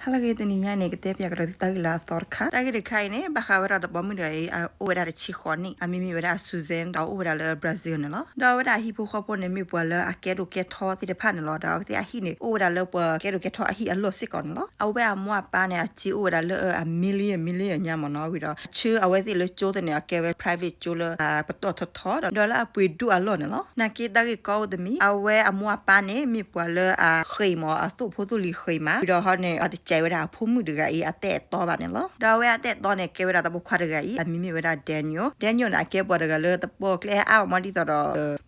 ဟါလၢအဂ့ၤ တနံၤညါန့ၣ် ကတဲပၠးကဒီးသုတၢ်ဂ့ၢ်လၢအသီတခါ. တၢ်ဂ့ၢ်တခါအံၤန့ၣ် ဘၣ်ဃးဝဲဒၣ်တဘီမုၣ်တဂၤအံၤ အအိၣ်ဝဲဒၣ်တဆံဃိးနံၣ်, အမံၤမ့ၢ်ဝဲဒၣ် Suzanne ဒီးအအိၣ်ဝဲဒၣ်လၢ Brazil န့ၣ်လီၤ. ဒီးအဝဲဒၣ်အဟံၣ်ဖိဃီဖိန့ၣ် မ့ၢ်ပှၤလၢအကဲဒိၣ်ကဲထီသ့ၣ်တဖၣ်န့ၣ်လီၤ. ဒီးအဝဲသ့ၣ်အဟံၣ်န့ၣ် အိၣ်ဝဲဒၣ်လၢပှၤကဲဒိၣ်ကဲထီအဟံၣ်အလီၢ်စ့ၢ်ကီးန့ၣ်လီၤ. အဝဲအမိၢ်အပၢ်န့ၣ် အစ့အိၣ်ဝဲဒၣ်လၢအ million million ညါမ့ၢ်နီၤ. ဝံၤဒီး အဆၢအဝဲသ့ၣ်လၢကၠိသ့ၣ်န့ၣ် အကဲဝဲ private ကၠိလၢ ပတီၢ်ထီထီဒီး ဒီးလၢအပှ့ၤဒိၣ်အလီၢ်န့ၣ်လီၤ. နာ်က့တၢ်ဂ့ၢ်ကီအိၣ်တမံၤ အဝဲအမိၢ်အပၢ်န့ၣ် မ့ၢ်ပှၤလၢအဃ့ၢ်မး အသိၣ်ဖိသိၣ်လံၤဃ့ၢ်မး, ဝံၤဒီးဟီန့ၣ် အတစဲးဝဲဒၣ်အဖိမုၣ်တဂၤအံၤ အတၢ်အဲၣ်တီဘၣ်န့ၣ်လီၤ. ဒီးအဝဲအတၢ်အဲၣ်တီန့ၣ် ကဲဝဲဒၣ်တၢ်ပိာ်ခွါတဂၤအံၤ အမံၤမ့ၢ်ဝဲဒၣ် Daniel. Daniel န့ၣ် အကဲပှၤတဂၤလၢတပိာ်ကျဲအါအါမး ဒ်သိးဒီး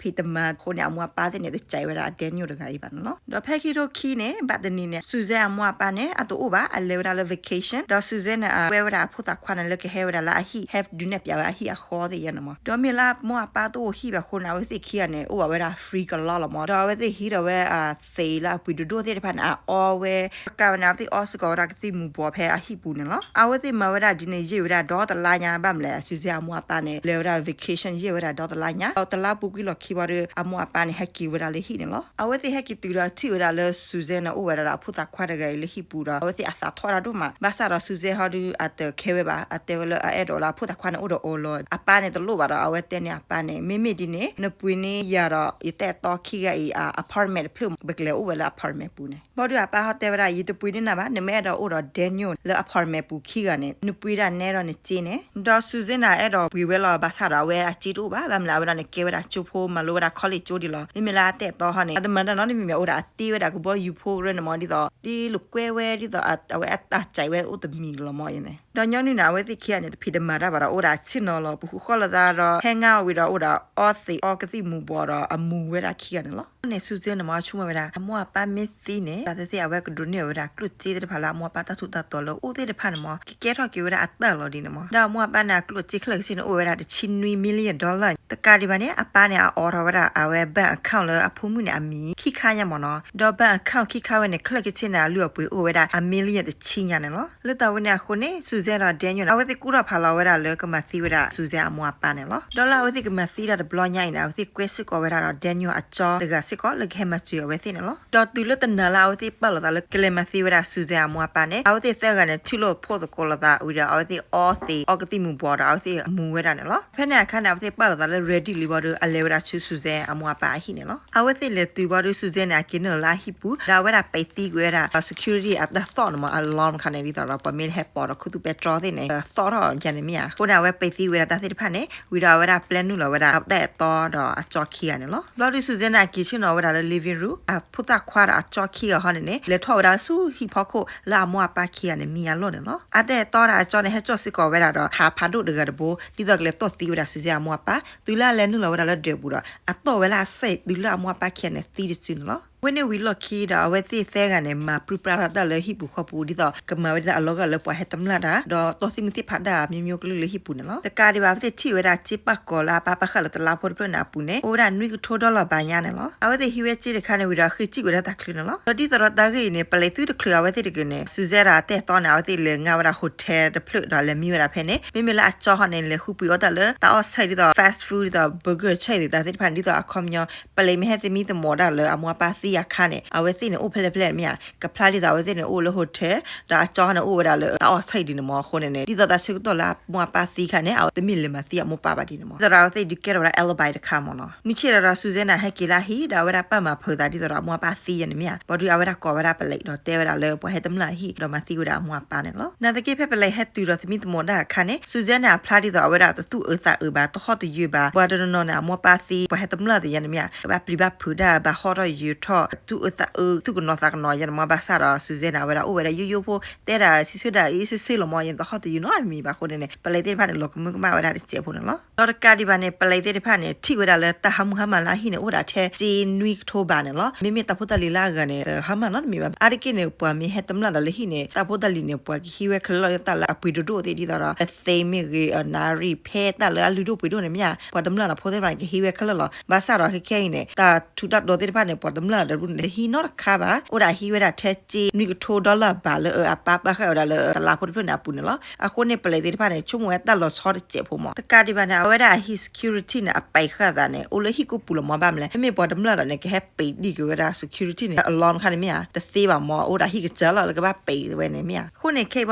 ဖံးတမၤအဃိန့ၣ် အမိၢ်အပၢ်သ့ၣ်န့ၣ် တစဲးဝဲဒၣ် Daniel တဂၤအံၤဘၣ်န့ၣ်လီၤ. ဒီးဖဲခံထိခံန့ၣ် ဘၣ်တနံၤန့ၣ် Suzanne အမိၢ်အပၢ်န့ၣ် အတအိၣ်ဘၣ်, အလဲၤဝဲဒၣ်လၢ vacation ဒီး Suzanne န့ၣ် အကွဲဝဲဒၣ်အဖိသၣ်ခွါန့ၣ် လၢကဟဲဝဲဒၣ်လၢအဟံၣ် ဟဲဒုးနဲၣ်ပၠးဝဲအဟံၣ်အဃီသ့ၣ်ယဲန့ၣ်မး. ဒီးမ့ၢ်လၢအမိၢ်အပၢ်တအိၣ်ဟံၣ်ဘၣ်အဃိန့ၣ် အဝဲသ့ၣ်ခံဂၤန့ၣ် အိၣ်ဘၣ်ဝဲဒၣ် free ကလီလီၤမး. ဒီးအဝဲသ့ၣ်ဟံးဒီးဝဲအသ့ၣ်လၢအပှ့ၤဒိၣ်ဒိၣ်သ့ၣ်တဖၣ်န့ၣ် အအီဝဲ, တကးဝဲန့ၣ် အဝဲသ့ၣ်အီစ့ၢ်ကီးဝဲဒၣ်ကသံၣ်မူၤဘှီးဖဲအဟံၣ်ပူၤန့ၣ်လီၤ. အဝဲသ့ၣ်မၤဝဲဒၣ်ဒ်န့ၣ် ယံာ်ဝဲဒၣ်ဒီတလါညါ, ဘၣ်မနုၤလဲၣ် Suzanne အမိၢ်အပၢ်န့ၣ် လဲၤဝဲဒၣ် vacation ယံာ်ဝဲဒၣ်ဒီတလါညါ, ဒီးတလါပူၤကွံာ်လီၢ်ခံဘၣ်ဒီး အမိၢ်အပၢ်န့ၣ် ဟဲက့ၤဝဲဒၣ်လၢဟံၣ်န့ၣ်လီၤ. အဝဲသ့ၣ်ဟဲက့ၤတုၤဒီးထံၣ်ဝဲဒၣ်လၢ Suzanne န့ၣ် အိၣ်ဝဲဒၣ်ဒီးအဖိသၣ်ခွါတဂၤအံၤလၢဟံၣ်ပူၤဒီး အဝဲသ့ၣ်အသးထီၣ်ဒၣ်ဒိၣ်မး, ဘၣ်ဆၣ်ဒီး Suzanne ဟီဒီး အတခဲဝဲဘၣ်, အတဲဝဲလၢအအဲၣ်ဒိးလၢအဖိသၣ်ခွါန့ၣ် အိၣ်ဒီးအီၤလီၤ. အပၢ်န့ၣ်တလိၣ်ဘၣ်ဒီး အဝဲတဲန့ၢ်အပၢ်န့ၣ် မ့မ့ၢ်ဒ်န့ၣ် နပှ့ၤန့ၢ်ယၤဒီး ယတၢ်အဲၣ်တီခံဂၤအံၤ အ apartment တဖျၢၣ် ပကလဲၤအိၣ်ဝဲလၢ apartment ပူၤန့ၣ်. ဘၣ်ဒီးအပၢ်ဟီတဲဝဲဒၣ် ယတပှ့ၤန့ၢ်နၤဘၣ်, နမ့ၢ်အဲၣ်ဒိးအိၣ်ဒီး Daniel လၢ apartment ပူၤခံဂၤန့ၣ် နပှ့ၤဒၣ်နဲဒီးနစ့န့ၣ်. ဒီး Suzanne န့ၣ် အဲၣ်ဒိးပှ့ၤဝဲလီၤ, ဘၣ်ဆၣ်ဒီးအဝဲအစ့တအိၣ်ဘၣ်, ဘၣ်မနုၤလဲၣ် အဝဲဒၣ်န့ၣ် ကဲဝဲဒၣ်ကၠိဖိ မၤလိဝဲဒၣ် college ကၠိဒံးလီၤ. မ့မ့ၢ်လၢအတၢ်အဲၣ်တီဟီန့ၣ် အတမၤတၢ်နီတမံၤမံၤ, အိၣ်ဒၣ်အတ့ဝဲဒၣ်ကဘီယူၤဖိရၢန့ၣ်မး, ဒ်သိး တ့လိာ်ကွဲဝဲ ဒ်သိးအဝဲအတၢ်စဲးဝဲအိၣ်တမံၤလီၤမးအံၤန့ၣ်. ဒီးညီနုၢ်န့ၣ် အဝဲသ့ၣ်ခံဂၤန့ၣ် တဖံးတမၤတၢ်ဘၣ်ဒီး အိၣ်ဒၣ်ဆ့ၣ်နီၤလီၤ, ပဃုဃီလိာ်သးဒီး hang out ဝံၤဒီး အိၣ်ဒၣ်အီသံးအီကသံၣ်မူၤဘှီးဒီးအမူဝဲဒၣ်ခံဂၤန့ၣ်လီၤ. န့ၣ် Suzanne န့ၣ်မး ဆိကမိၣ်ဝဲဒၣ် အမိၢ်အပၢ်မ့ၢ်သံန့ၣ် ဘၣ်သ့ၣ်သ့ၣ် အဝဲကဒိးန့ၢ်ဝဲဒၣ်ကျိၣ်စ့သ့ၣ်တဖၣ်လၢအမိၢ်အပၢ်တၢ်ထူးတၢ်တီၤလၢအိၣ်သ့ၣ်တဖၣ်န့ၣ်မး ကကဲထီၣ်က့ၤဝဲဒၣ်အတၢ်လီၤဒ်န့ၣ်မး. ဒီးအမိၢ်အပၢ်န့ၣ် အကျိၣ်စ့ခဲလၢာ်ခဲဆ့န့ၣ် အိၣ်ဝဲဒၣ်တဆံနွံ million dollar တကးဒံးဘၣ်န့ၣ် အပၢ်န့ၣ် အအိးထီၣ်ဝဲဒၣ်အဝဲ bank account လၢအဖိမုၣ်န့ၣ်အမံၤ ခံခါညါမးနီၤ. ဒီး bank account ခံခါဝဲန့ၣ် ခဲလၢာ်ခဲဆ့န့ၣ် အလုၢ်အပှ့ၤအိၣ်ဝဲဒၣ်အ million တဆံညါန့ၣ်လီၤ. လၢတၢ်ဝဲန့ၣ်အဃိန့ၣ် Suzanne ဒီး Daniel န့ၣ် အဝဲသ့ၣ်ကူၣ်ထီၣ်ဖးလီၤဝဲဒၣ်လၢကမၤသံဝဲဒၣ် Suzanne အမိၢ်အပၢ်န့ၣ်လီၤ. ဒီးလၢအဝဲသ့ၣ်ကမၤသံဒၣ်တဘျီညါအံၤန့ၣ် အဝဲသ့ၣ်ကွဲစ့ၢ်ကီးဝဲဒၣ်ဒီး Daniel အကၠီတဂၤစ့ၢ်ကီး လၢကဟဲမၤစၢၤအဝဲသ့ၣ်န့ၣ်လီၤ. ဒီးတုၤလၢတနၤလၢအဝဲသ့ၣ်ပာ်လီၤသးလၢကလဲၤမၤသံဝဲဒၣ် Suzanne အမိၢ်အပၢ်န့ၣ် အဝဲသ့ၣ်သၢဂၤန့ၣ် ထံၣ်လိာ်ဖိသကိးလိာ်သးဝံၤဒီး အဝဲသ့ၣ်အီသံးအီကသံၣ်မူၤဘှီးဒီး အဝဲသ့ၣ်မူဝဲဒၣ်န့ၣ်လီၤ. ဖဲန့ၣ်အခါန့ၣ် အဝဲသ့ၣ်ပာ်လီၤသးလၢ ready လံဘၣ်ဒီး အလဲၤဝဲဒၣ်ဆူ Suzanne အမိၢ်အပၢ်အဟံၣ်န့ၣ်လီၤ. အဝဲသ့ၣ်လဲၤတုၤဘၣ်ဒီး Suzanne န့ၣ် အက့ၤနုာ်လီၤလၢအဟံၣ်ပူၤ ဒီးအဝဲဒၣ်ပဲာ်သံကွံာ်ဝဲဒၣ် security အတၢ်သီၣ်န့ၣ်မး alarm တခါန့ၣ် ဒ်သိးဒီး ပှၤမ့ၢ်ဟဲပိာ်ဒီးခူသူၣ်ပဲတြီသ့ၣ်န့ၣ် သီၣ်ထီၣ်ယါန့ၣ်မ့ၢ်ဧါ. အဃိန့ၣ် အဝဲပဲာ်သံဝဲဒၣ်တၢ်သ့ၣ်တဖၣ်န့ၣ် ဝံၤဒီးအဝဲဒၣ်ပျဲနုာ်လီၤဝဲဒၣ် အတၢ်အဲၣ်တီဒီးအကၠီခံဂၤန့ၣ်လီၤ. ဘျီဒုး Suzanne န့ၣ် အက့ၤဆ့ၣ်နီၤဝဲဒၣ်လၢ living room အဖိသၣ်ခွါဒီးအကၠီခံဂၤဟီန့ၣ်န့ၣ် လဲၤထီၣ်ဝဲဒၣ်ဆူဟံၣ်ဖီခိၣ်လၢအမိၢ်အပၢ်ခံဂၤန့ၣ် မံၤအလီၢ်န့ၣ်လီၤ. အတၢ်အဲၣ်တီဒီးအကၠီန့ၣ် ဟဲကၠီၣ်စ့ၢ်ကီးဝဲဒၣ်ဒီး ခးဖးဒိၣ်တဂၤတဘိ ဒ်သိးကလဲၤတီၢ်သံဝဲဒၣ် Suzanne အမိၢ်အပၢ်. တုၤလၢအလဲၤနုာ်လီၤဝဲဒၣ်လၢဒၢးပူၤဒီး အတီၢ်ဝဲလၢအစဲးတုၤလၢအမိၢ်အပၢ်ခံဂၤန့ၣ် သံတစုန့ၣ်လီၤ. ဝဲန့ၣ်ဝံၤလီၢ်ခံဒီး အဝဲသ့ၣ်သၢဂၤန့ၣ် မၤပြံပြါထီၣ်တၢ်လၢဟံၣ်ပူၤဃီပူၤ ဒ်သိးကမၤဝဲဒ်သိးအလီၢ်ဂၤလၢပှၤဟဲတမျၢ်တၢ် ဒီးတီၢ်သံမုၢ်သ့ၣ်ဖးဒၣ် မျိုးမျိုးကလုာ်လၢဟံၣ်ပူၤန့ၣ်လီၤ. တကးဒံးဘၣ် အဝဲသ့ၣ်ထံၣ်ဝဲဒၣ်စ့ပာ်ကီၤလၢအပၢ်ပာ်ဃာ်လၢတလါဖိတဖျၢၣ်န့ၣ်အပူၤန့ၣ် အိၣ်ဝဲဒၣ်နွံကထိ dollar ဘၣ်ညါန့ၣ်လီၤ. အဝဲသ့ၣ်ဟံးဝဲစ့တခါန့ၣ်ဝံၤဒီး ဃ့စံၣ်ဝဲဒၣ်တၢ်ချၢန့ၣ်လီၤ. ဒီးဒ်သိးဒီးတၢ်ဂ့ၢ်အံၤန့ၣ် ပလံးသုတချုးအဝဲသ့ၣ်တဂ့ၤန့ၣ် Suzanne ဒီးအတၢ်အဲၣ်တီန့ၣ် အဝဲသ့ၣ်လဲၤငါဝဲဒၣ် hotel တဖျၢၣ်ဒီးလဲၤမံဝဲဒၣ်ဖဲန့ၣ်. မ့မ့ၢ်လၢအကၠီဟီန့ၣ် လဲၤဃုပှ့ၤအီၣ်တၢ်လၢတၢ်အီၣ်ဆၢဒ်သိး fast food ဒ်သိး burger ဆၢဒ်သိးတၢ်သ့ၣ်တဖၣ်န့ၣ် ဒ်သိးအခီပညီ ပလံးမ့ၢ်ဟဲသမံသမိးတၢ်လၢအမိၢ်အပၢ်သံအခါန့ၣ် အဝဲသ့ၣ်န့ၣ် အိၣ်ဖဲလဲၣ်ဖဲလဲၣ်မ့ၢ်ဧါ, ကဖျါဒ်သိးအဝဲသ့ၣ်န့ၣ် အိၣ်လၢ hotel ဒီးအကၠီဟီန့ၣ် အိၣ်ဝဲဒၣ်လၢတၢ်အီၣ်ဆၢဒ်န့ၣ်မး. အဃိန့ၣ်န့ၣ် ဒ်သိးတၢ်ဆၢကတီၢ်လၢအမိၢ်အပၢ်သံခါန့ၣ် အဝဲတမ့ၢ်လဲၤမၤသံအမိၢ်ပၢ်ဘၣ်ဒ်န့ၣ်မး. ဒ်သိးဒီးအဝဲသ့ၣ်ဒုးကဲထီၣ်ဝဲဒၣ် alibi တခါမးနီၤ. မုၢ်ဆ့ၣ်ဒီးဒီး Suzanne န့ၣ် ဟဲက့ၤလၢအဟံၣ် ဒီးအဝဲဒၣ်ပာ်မၤဖုးသးဒ်သိးဒီးအမိၢ်အပၢ်သံယဲန့ၣ်မ့ၢ်ဧါ. ဘျီဒုးအဝဲဒၣ်ကိးဝဲဒၣ်ပလံးဒီးတဲဝဲဒၣ်လၢ ပှၤဟဲတမျၢ်အဟံၣ်ဒီးမၤသံဝဲဒၣ်အမိၢ်အပၢ်န့ၣ်လီၤ. နာ်သက့ဖဲပလံးဟဲတုၤဒီးသမံသမိးတၢ်အခါန့ၣ် Suzanne န့ၣ် အဖျါဒ်သိးအဝဲဒၣ်တသူၣ်အၢသးအၢဘၣ်. တဟီၣ်တယၢၤဘၣ်. ပှၤတနီၤနီၤန့ၣ် အမိၢ်အပၢ်သံ ပှၤဟဲတမျၢ်သ့ၣ်ယဲန့ၣ်မ့ၢ်ဧါ, ကဘၣ်ပျံၤဘၣ်ဖုးတၢ် ဘၣ်ဟီၣ်ထီၣ်ယၢၤထီၣ် သူၣ်အၢသးအၢ သူၣ်ကနိးသးကနိးယဲန့ၣ်မး. ဘၣ်ဆၣ်ဒီး Suzanne န့ၣ် အဝဲဒၣ်အိၣ်ဝဲဒၣ်ယိယိဖိ တဲဒၣ်ဆံးဆံးဒၣ်အံၤဆ့ဆ့လီၤမး ယဲန့ၣ် တဟီၣ်တယၢၤနီတမံၤဘၣ်အဃိန့ၣ်န့ၣ် ပလံးသ့ၣ်တဖၣ်န့ၣ် လီၤကမၢကမၣ်ဝဲဒၣ်တစဲးဖိန့ၣ်လီၤ. ဒီးတကးဒံးဘၣ်န့ၣ် ပလံးသ့ၣ်တဖၣ်န့ၣ် ထံၣ်ဝဲဒၣ်လၢတၢ်ဟးမုၢ်ဟါမၢ်လၢအဟံၣ်န့ၣ် အိၣ်ဒၣ်ထဲစ့နွံကထိဘးန့ၣ်လီၤ. မ့မ့ၢ်တၢ်ဖိတၢ်လံၤလၢအဂၤန့ၣ် ဟါမၢ်နီတမံၤဘၣ်. အါတက့ၢ်န့ၣ် ပှၤမ့ၢ်ဟဲတမျၢ်ဒီးလၢဟံၣ်န့ၣ် တၢ်ဖိတၢ်လံၤန့ၣ် ပှၤကဟံးဝဲခဲလၢာ်လီၤ. တၢ်လၢအပှ့ၤဒိၣ်ဒိၣ်သ့ၣ်ဒ်သိးဒီး အသ့မ့ၢ်ဂ့ၤ အနၣ်ရံၣ် ဖဲတၢ်လၢအလုၢ်ဒိၣ်ပှ့ၤဒိၣ်န့ၣ်မ့ၢ်ဧါ, ပှၤတမျၢ်ဒီးဖိသ့ၣ်တဖၣ်န့ၣ် ကဟံးဝဲခဲလၢာ်လီၤ. ဘၣ်ဆၣ်ဒီးခဲခဲအံၤန့ၣ် တၢ်ထူးတၢ်တီၤသ့ၣ်တဖၣ်န့ၣ် ပှၤတမျၢ် တဟံးနီတခါဘၣ်, အိၣ်ဒၣ်ဟံးဝဲဒၣ်ထဲစ့ နွံကထိ dollar ဘၣ်လၢအပၢ်ပာ်ဃာ်ဝဲဒၣ်လၢတလးဖိတဖျၢၣ်န့ၣ်အပူၤန့ၣ်လီၤ. အဃိန့ၣ် ပလံးသ့ၣ်တဖၣ်န့ၣ် ဆိကမိၣ်ဝဲတၢ်လီၤဆီတစဲးဖိမး. တကးဒံးဘၣ်န့ၣ် အဝဲဒၣ်အဟံၣ် security န့ၣ် အပာ်ဃာ်သးန့ၣ် အိၣ်လၢဟံၣ်ကိးပူၤလီၤမး. ဘၣ်မနုၤလဲၣ်, မ့မ့ၢ်ပှၤတမျၢ်ဒီးန့ၣ် ကဟဲပံးဒံးက့ၤဝဲဒၣ် security န့ၣ် အလီၢ်တခါန့ၣ်မ့ၢ်ဧါ, တသ့ဘၣ်မး, အိၣ်ဒၣ်ဟံၣ်ကစၢ်လီၤ လၢကဘၣ်ပံးဝဲန့ၣ်မ့ၢ်ဧါ. အဃိန့ၣ် ခဲအ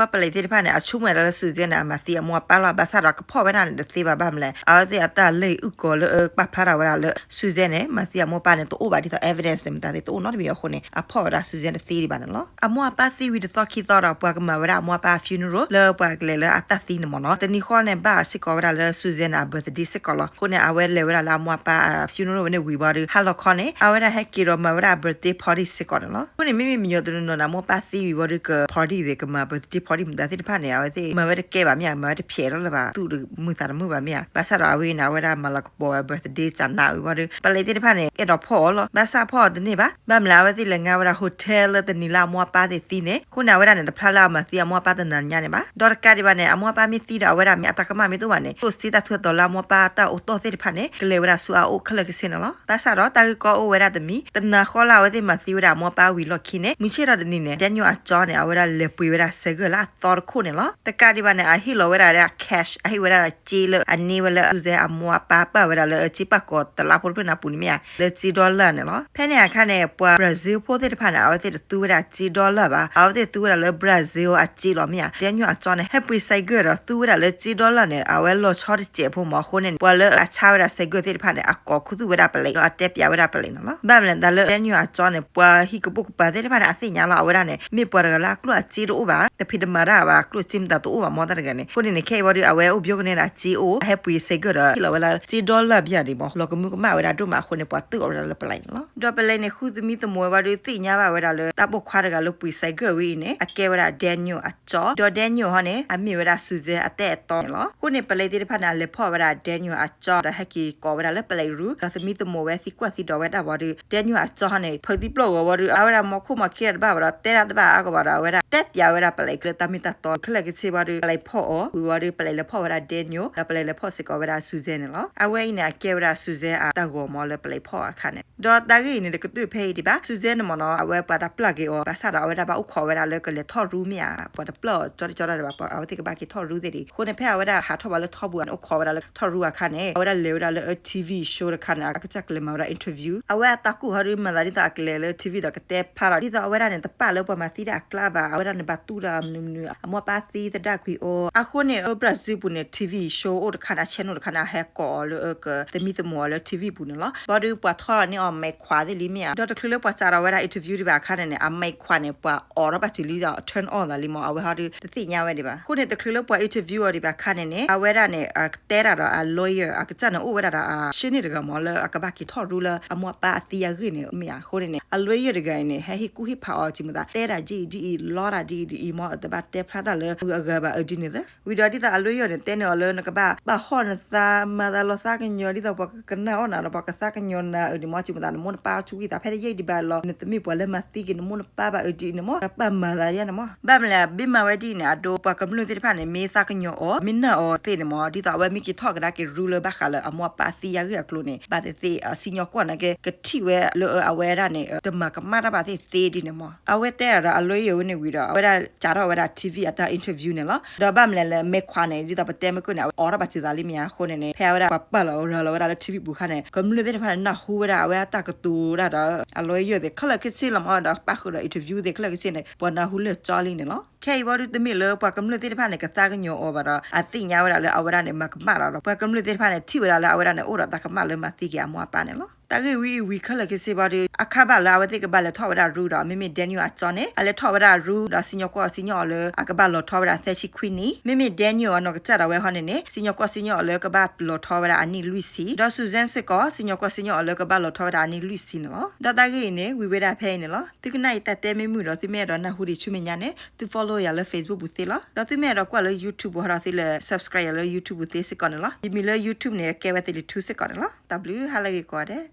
ံၤပှၤပလံးသ့ၣ်တဖၣ်န့ၣ် အဆိကမိၣ်ဝဲဒၣ်လၢ Susan န့ၣ် အမၤသံအမိၢ်အပၢ်လီၤ. ဘၣ်ဆၣ်ဒီးကဖီၣ်ဝဲဒၣ်န့ၣ် တသ့ဘၣ်. ဘၣ်မနုၤလဲၣ်, အဝဲသ့ၣ်အတၢ်လၢအုၣ်ကီၤလၢအပာ်ဖျါထီၣ်ဝဲဒၣ်လၢ Susan န့ၣ် မၤသံအမိၢ်အပၢ်န့ၣ် တအိၣ်ဘၣ်, ဒ်သိး evidence န့ၣ် မတၤသ့ၣ်တအိၣ်နီတမံၤအဃိန့ၣ် အဖီၣ်ဝဲဒၣ် Susan တသ့ဒံးဘၣ်န့ၣ်လီၤ. အမိၢ်အပၢ်သံဝံၤတသီခံသီဒီး ပှၤကမၤဝဲဒၣ်အမိၢ်အပၢ်အ funeral လၢပှၤကလဲၤလၢအတၢ်သံန့ၣ်မးနီၤ. တနံၤဃီန့ၣ် ဘၣ်စ့ၢ်ကီးဝဲဒၣ်လၢ Susan န့ၣ် အ birthday စ့ၢ်ကီးလီၤ. အဃိန့ၣ် အဝဲလဲၤဝဲဒၣ်လၢအမိၢ်အပၢ်အ funeral ဝဲန့ၣ်ဝံၤဘၣ်ဒီး ဟါလီၤခီန့ၣ် အဝဲဒၣ်ဟဲက့ၤဒီးမၤဝဲဒၣ် birthday party စ့ၢ်ကီးန့ၣ်လီၤ. အဃိန့ၣ် မ့မ့ၢ်မညီတနီၤနီၤန့ၣ် အမိၢ်အပၢ်သံဝံၤဘၣ်ဒီး က party သ့ၣ် ကမၤ birthday party မတၤသ့ၣ်တဖၣ်န့ၣ် အဝဲသ့ၣ်မၤဝဲတကဲဘၣ်မ့ၢ်ဧါ, မၤဝဲတဖျဲးလီၤလၢၤဘၣ်, သူၣ်တမုာ်သးတမုာ်ဘၣ်မ့ၢ်ဧါ. ဘၣ်ဆၣ်ဒီးအဝဲန့ၣ် အဝဲဒၣ်မၤလၤကပီၤဝဲ birthday ကနၣ်ဝံၤဘၣ်ဒီး ပလံးသ့ၣ်တဖၣ်န့ၣ် အဲၣ်ဒိးဖီၣ်အီၤလီၤ. ဘၣ်ဆၣ်ဖီၣ်အီၤတန့ၢ်ဘၣ်. ဘၣ်မနုၤလဲၣ်, အဝဲသ့ၣ်လဲၤငါဝဲဒၣ် hotel လၢတနံၤလၢအမိၢ်အပၢ်သ့ၣ်သံန့ၣ်. အဃိန့ၣ် အဝဲဒၣ်န့ၣ် တဖျါလၢအမၤသံအမိၢ်အပၢ်တနၤညါန့ၣ်ဘၣ်. ဒီးတကးဒံးဘၣ်န့ၣ် အမိၢ်အပၢ်မ့ၢ်သံဒီး အဝဲဒၣ်မ့ၢ်အတၢ်ကမၣ်မ့ၢ်တအိၣ်ဘၣ်န့ၣ် ကျိၣ်စ့တၢ်ထူးတၢ်တီၤလၢအမိၢ်အပၢ်တၢ်အိၣ်တီၢ်သ့ၣ်တဖၣ်န့ၣ် ကလဲၤဝဲဒၣ်ဆူအအိၣ်ခဲလၢာ်ခဲဆ့န့ၣ်လီၤ. ဘၣ်ဆၣ်ဒီးတၢ်ဂ့ၢ်ကီအိၣ်ဝဲဒၣ်တမံၤ, တနၤဃီလၢအဝဲသ့ၣ်မၤသံဝဲဒၣ်အမိၢ်အပၢ်ဝံၤလီၢ်ခံန့ၣ် မုၢ်ဆ့ၣ်ထီၣ်တနံၤန့ၣ် Daniel အကၠီန့ၣ် အဝဲဒၣ်လဲၤပှ့ၤဝဲဒၣ်ဆဲးဂၢၢ်လၢအသီတခိၣ်န့ၣ်လီၤ. တကးဒံးဘၣ်န့ၣ် အဟ့ၣ်လီၤဝဲဒၣ် cash, အဟ့ၣ်ဝဲဒၣ်စ့လၢအန့ၢ်ဝဲလၢ Susan အမိၢ်အပၢ်ပာ်ဝဲဒၣ်လၢစ့ပာ်ကီၤတလးဖိတဖျၢၣ်န့ၣ်အပူၤန့ၣ်မ့ၢ်ဧါ, လၢစ့ dollar န့ၣ်လီၤ. ဖဲန့ၣ်အခါန့ၣ် ပှၤ Brazil ဖိသ့ၣ်တဖၣ်န့ၣ် အဝဲသ့ၣ်တသူဝဲဒၣ်စ့ dollar ဘၣ်, အဝဲသ့ၣ်သူဝဲဒၣ်လၢ Brazil အစ့လီၤမ့ၢ်ဧါ. Daniel အကၠီန့ၣ် ဟဲပှ့ၤဆဲးဂၢၢ်ဒီးသူဝဲဒၣ်လၢစ့ dollar န့ၣ် အဝဲလီၤဆီတစဲးဖိမး. အဃိန့ၣ် ပှၤလၢအဆါဝဲဒၣ်ဆဲးဂၢၢ်သ့ၣ်တဖၣ်န့ၣ် အကိးခူသူၣ်ဝဲဒၣ်ပလံး ဒီးအတဲပၠးဝဲဒၣ်ပလံးန့ၣ်လီၤ. ဘၣ်မနုၤလဲၣ်, တၢ်လၢ Daniel အကၠီန့ၣ် ပှၤဟံၣ်ကပိာ်ကပၤသ့ၣ်တဖၣ်န့ၣ် အသ့ၣ်ညါလီၤ. အဝဲဒၣ်န့ၣ် မ့ၢ်ပှၤတဂၤလၢအကျိၣ်အစ့တအိၣ်ဘၣ်, တဖံးတမၤတၢ်ဘၣ်, ကျိၣ်စ့မတၤတအိၣ်ဘၣ်မး တၢ်တဂၤန့ၣ်. အဃိန့ၣ်န့ၣ် ခဲအံၤဝံၤဒီး အဝဲအိၣ်ဘှီကန့ၢ်ဒၣ်စ့အိၣ်, အဟဲပှ့ၤဆဲးဂၢၢ်ဒီး ဟ့ၣ်လီၤဝဲလၢစ့ dollar ဘၣ်ဒံးမး, လီၤကမူကမၣ်ဝဲဒၣ်ဒိၣ်မး. အဃိန့ၣ် ပှၤတၢၣ်အီၤဝဲဒၣ်လၢပလံးန့ၣ်လီၤ. ဒီးပလံးန့ၣ် ဃုသမံသမိးဝဲဘၣ်ဒီး သ့ၣ်ညါဘၣ်ဝဲဒၣ်လၢ တၢ်ပိာ်ခွါတဂၤလၢပှ့ၤဆဲးဂၢၢ်ဝဲအံၤန့ၣ် အကဲဝဲဒၣ် Daniel အကၠီ, ဒီး Daniel ဟီန့ၣ် အမ့ၢ်ဝဲဒၣ် Susan အတၢ်အဲၣ်တီန့ၣ်လီၤ. အဃိန့ၣ် ပလံးသ့ၣ်တဖၣ်န့ၣ် အလဲၤဖီၣ်ဝဲဒၣ် Daniel အကၠီ ဒီးဟဲက့ၤကိးဝဲဒၣ်လၢပလံးရူ, ဒီးသမံသမိးဝဲ သံကွၢ်သံဒိးဝဲဒၣ်ဝံၤဒီး Daniel အကၠီဟီန့ၣ် ဖုးသံပျိၢ်ဂီၤဝံၤဒီး အဝဲဒၣ်မၤခိၣ်မၤခံတၢ်တဘၣ်ဘၣ်ဒီး တဲတၢ်တဘၣ်အါဂီၢ်ဘၣ်ဒီး အဝဲဒၣ်တဲပၠးဝဲဒၣ်ပလံးလၢတၢ်မ့ၢ်တၢ်တီခဲလၢာ်ခဲဆ့ဘၣ်ဒီး ပလံးဖီၣ်အီၤဝံၤဝံၤဒီး ပလံးလဲၤဖီၣ်ဝဲဒၣ် Daniel ဒီးပလံးလဲၤဖီၣ်စ့ၢ်ကီးဝဲဒၣ် Susan န့ၣ်လီၤ. အဝဲအံၤန့ၣ် အကဲဝဲဒၣ် Susan အတၢ်ဂီၤမးလၢပလံးဖီၣ်အခါန့ၣ်. ဒီးတၢ်ဂ့ၢ်အံၤန့ၣ် တကတၢၢ်ဖဲအံၤဒံးဘၣ်. Susan န့ၣ်မးနီၤ အဝဲပှၤတပျၢ်က့ၤအီၤ ဘၣ်ဆၣ်ဒီးအဝဲဒၣ်ဘၣ်အိၣ်ခိးဝဲဒၣ်လၢကလဲၤထီၣ်ရူမ့ၢ်ဧါ, ပှၤတပျၢ်အီၤကၠီတကၠီတၢ်ဒံးဘၣ်, အဝဲသ့ၣ်ကဘၣ်က့ၤထီၣ်ရူသ့ၣ်ဒံး. အဃိန့ၣ် ဖဲအဝဲဒၣ်ဟးထီၣ်ဘၣ်လၢထီပူၤန့ၣ် အိၣ်ခိးဝဲဒၣ်လၢထီၣ်ရူအခါန့ၣ် အဝဲဒၣ်လဲၤဝဲဒၣ်လၢ TV show တခါန့ၣ် အကစၢ်ကလဲၤမၤဝဲဒၣ် interview. အဝဲအတၢ်ကူၣ်ဟီဒီး မၤသးဒ်သိးအကလဲၤလၢ TV ဒီးကတဲဖျါဒီး ဒ်သိးအဝဲဒၣ်န့ၣ် တပာ်လၢပှၤမၤသံဒၣ်အကျါဘၣ်, အဝဲဒၣ်န့ၣ်ဘၣ်တူၢ်ဒီးမနုၤမနုၤ အမိၢ်ပၢ်သံသဒၣ်ကွံာ်အီၤ. အဃိန့ၣ် အ Brazil ပူၤန့ၣ် TV show အိၣ်တခါန့ၣ် အ channel တခါန့ၣ် အဟဲကိးအီၤလၢအကသမံသမိးအီၤလၢ TV ပူၤန့ၣ်လီၤ. ဘၣ်ဒီးပှၤထီၣ်န့ၢ်အီၤ မိတ်ခွါ သ့ၣ်လံမ့ၢ်ဧါ. ဒီးတချုးလၢပှၤစးထီၣ်ဝဲဒၣ် interview ဒံးဘၣ်အခါန့ၣ်န့ၣ် အ မိတ်ခွါ န့ၣ် ပှၤအိးထီၣ်ဘၣ်စၢၤလံဒီး turn on သးလံမး, အဝဲဟီဒီးတသ့ၣ်ညါဝဲဒံးဘၣ်. အဃိန့ၣ် တချုးလၢပှၤ interview အီၤဒံးဘၣ်အခါန့ၣ်န့ၣ် အဝဲဒၣ်န့ၣ် အတဲတၢ်ဒီးအ lawyer အကစၢ်န့ၣ် အိၣ်ဝဲဒၣ်ဒီးအ ရှေ့နေ တဂၤမး လၢအကဘၣ်က့ၤထီၣ်ရူလၢအမိၢ်ပၢ်အသံအဂ့ၢ်န့ၣ်မ့ၢ်ဧါ. အဃိန့ၣ်န့ၣ် အ lawyer တဂၤအံၤန့ၣ် ဟဲဟ့ၣ်ကူၣ်ဟ့ၣ်ဖးအီၤ စံးမသး တဲတၢ်ဒ်အံၤဒ်အံၤ လီတၢ်ဒ်အံၤဒ်အံၤမး, တဘၣ်တဲဖျါတၢ်လၢအဂၤဘၣ်အဒ်န့ၣ်သ့. ဝံၤဒီးဒ်သိးအ lawyer န့ၣ် တဲန့ၢ်အီၤလၢ နကဘၣ်ဘၣ်ဟီၣ်နသး မၤသးလီၤသးကညီၤ ဒ်သိးပှၤကကနၣ်အီၣ်နၤဒီး ပှၤကသးကညီၤနၤအၢန့ၣ်မး, စံးမသး နမိၢ်နပၢ်ဆူးဂံၢ်သး ဖဲတယံာ်ဒံးဘၣ်လီၤ နတမ့ၢ်ပှၤလၢမၤသံက့ၤနမိၢ်နပၢ်ဘၣ်အၢဒ်အံၤန့ၣ်မး, ပာ်မၤသးဒ်န့ၣ်မး. ဘၣ်မနုၤလဲၣ် ဘၣ်မၤဝဲဒ်အံၤန့ၣ် အဒိ ပှၤကမျၢၢ်သ့ၣ်တဖၣ်န့ၣ် မ့ၢ်သးကညီၤအီၤ မ့ၢ်နာ်အီၤသ့ၣ်န့ၣ်မး, ဒ်သိးအဝဲမ့ၢ်က့ၤထီၣ်ကဒါက့ၤရူလၢဘၣ်ဃးလၢအမိၢ်ပၢ်သံအဂ့ၢ်အကျိၤန့ၣ် ဘၣ်သ့ၣ်သ့ၣ် စံၣ်ညီၣ်ကွီၢ်န့ၣ်က့ၤ ကထံၣ်ဝဲလၢအဝဲဒၣ်န့ၣ် တမၤကမၣ်တၢ်ဘၣ်သ့ၣ်သ့ဒ်န့ၣ်မး. အဝဲတဲဒီးအ lawyer ဝဲန့ၣ်ဝံၤဒီး အဝဲဒၣ်စးထီၣ်ဝဲဒၣ် TV အတၢ် interview န့ၣ်လီၤ. ဒီးဘၣ်မနုၤလဲၣ် မိတ်ခွါ န့ၣ် ဒ်သိးပတဲမ့ၢ်ကွၢ်န့ၣ် အဝဲအိးထီၣ်ဘၣ်စၢၤသးလံမ့ၢ်ဧါ. အဃိန့ၣ်န့ၣ် ဖဲအဝဲဒၣ်ပှၤပာ်လီၤရၤလီၤဝဲဒၣ်လၢ TV ပူၤအခါန့ၣ် ကမျၢၢ်သ့ၣ်တဖၣ်န့ၣ် နၢ်ဟူဝဲဒၣ် အဝဲအတၢ်ကတိၤဒၣ်ဒီး အ lawyer သ့ၣ်ခဲလၢာ်ခဲဆ့လီၤမး ဒီးပၣ်ဃုာ်ဒီး interview သ့ၣ်ခဲလၢာ်ခဲဆ့န့ၣ် ပှၤနၢ်ဟူလၢာ်ကၠီလံန့ၣ်လီၤ. ခဲအံၤဝံၤဒီး တမ့ၢ်လၢပှၤကမျၢၢ်သ့ၣ်တဖၣ်န့ၣ် ကသးကညီၤအီၤဘၣ်ဒီး အသ့ၣ်ညါဝဲဒၣ်လၢအဝဲဒၣ်န့ၣ် မၤကမၣ်ဒီး ပှၤကမျၢၢ်သ့ၣ်တဖၣ်န့ၣ် ထံၣ်ဝဲဒၣ်လၢအဝဲဒၣ်န့ၣ် အိၣ်ဒီးတၢ်ကမၣ်လၢမၤသံက့ၤအမိၢ်အပၢ်န့ၣ်လီၤ. တၢ်ဂ့ၢ်ဝံၤအံၤဝံၤခဲလၢာ်ခဲဆ့ဘၣ်ဒီး အခါဘၣ်လၢအဝဲသ့ၣ်ကဘၣ်လဲၤထီၣ်ဝဲဒၣ်ရူဒီး မ့မ့ၢ် Daniel အကၠီန့ၣ် အလဲၤထီၣ်ဝဲဒၣ်ရူဒီး စံၣ်ညီၣ်ကွီၢ်စံၣ်ညီၣ်အီၤလၢအကဘၣ်လီၤထီဝဲဒၣ်သၢဆံခွံနံၣ်, မ့မ့ၢ် Daniel အနီၢ်ကစၢ်ဒၣ်ဝဲဟီန့ၣ်န့ၣ် စံၣ်ညီၣ်ကွီၢ်စံၣ်ညီၣ်အီၤလၢကဘၣ်လီၤထီဝဲဒၣ်အနံၣ်လွံၢ်ဆံ, ဒီး Susan စ့ၢ်ကီး စံၣ်ညီၣ်ကွီၢ်စံၣ်ညီၣ်အီၤလၢကဘၣ်လီၤထီဝဲဒၣ်အနံၣ်လွံၢ်ဆံန့ၣ်လီၤ. ဒီးတၢ်ဂ့ၢ်အံၤန့ၣ် ဝံၤဝဲဒၣ်ဖဲအံၤန့ၣ်လီၤ. သုကနၣ်အံၤတၢ်တဲမ့ၢ်မုာ်ဒီး သုမ့ၢ်အဲၣ်ဒိးနၢ်ဟူဒံးဆူမဲာ်ညါန့ၣ် သု follow ယၤလၢ Facebook ပူၤသ့လီၤ. ဒီးသုမ့ၢ်အဲၣ်ဒိးကွၢ်လၢ YouTube ပူၤဟီဒီး သုလဲၤ subscribe ယၤလၢ YouTube ပူၤသ့စ့ၢ်ကီးန့ၣ်လီၤ. ယမံၤလၢ YouTube န့ၣ် ကဲဝဲသ့ၣ်လံထူစ့ၢ်ကီးန့ၣ်လီၤ. တၢ်ဘျုးဟါလၢအဂ့ၤကိးဂၤဒဲး.